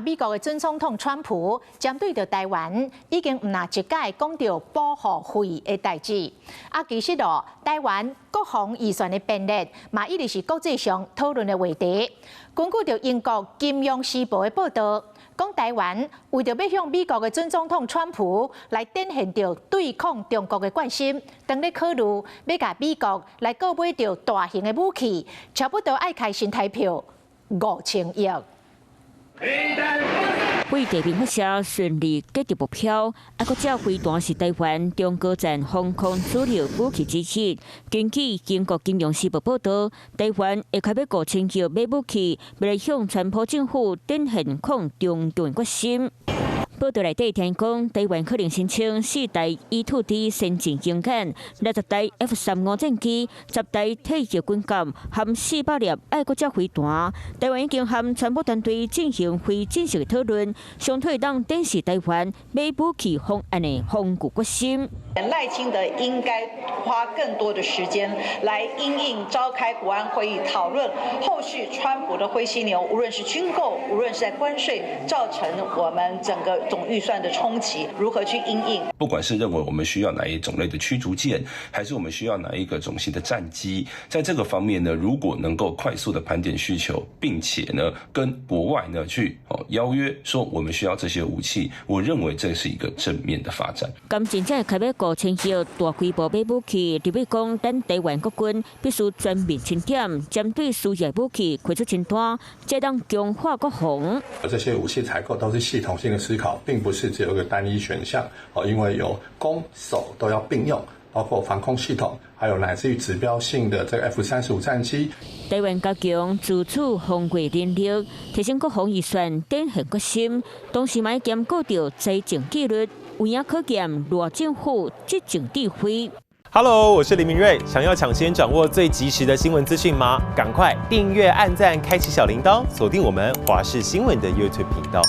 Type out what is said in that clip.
美國的準總統川普針對著台灣，已經毋若一擺講著保護費的代誌。啊，其實哦，台灣國防預算的編列嘛，一直是國際上討論的話題。根據著英國《金融時報》的報道，講台灣為著欲向美國的準總統川普來展現著對抗中國的決心，當咧考慮欲共美國來購買著大型的武器，差不多愛開新台票5000億。為地平發射順利達到目標，愛國者飛彈是台灣中高戰防空主力武器之一。根據英國金融時報報道，台灣會開欲5000億買武器，欲來向川普政府展現抗中共決心。報道內底提講，台灣可能申請四台 E-2D 先進軍艦、60台 F-35戰機、10台退役軍艦，含400粒愛國者飛彈。台灣已經和川普團隊進行非正式的討論，商討當展示台灣買武器方案的防禦決心。賴清德應該花更多的時間來因應召開國安會議，討論後續川普的灰犀牛，無論是軍購，無論是在關稅，造成我們整個總預算的衝擊，如何去因應？不管是認為我們需要哪一種類的驅逐艦，還是我們需要哪一個種型的戰機，在這個方面呢，如果能夠快速的盤點需求，並且呢跟國外呢去哦邀約，說我們需要這些武器，我認為這是一個正面的發展。咁真正開欲5000億大規模買武器，就欲講咱台灣國軍必須全面清點，針對需要武器開出清單，才當強化國防。這些武器採購都是系統性的思考，並不是只有一個單一選項。哦，因為有攻守都要並用，包括防空系統，還有乃至於指標性的這個 F-35戰機。台灣加強自主防衛能力，提升國防預算，展現決心，同時嘛兼顧著財政紀律，有影可見賴政府執政智慧。 Hello，我是林明瑞，想要搶先掌握最及時的新聞資訊嗎？趕快訂閱、按讚、開啟小鈴鐺，鎖定我們華視新聞的 YouTube 頻道。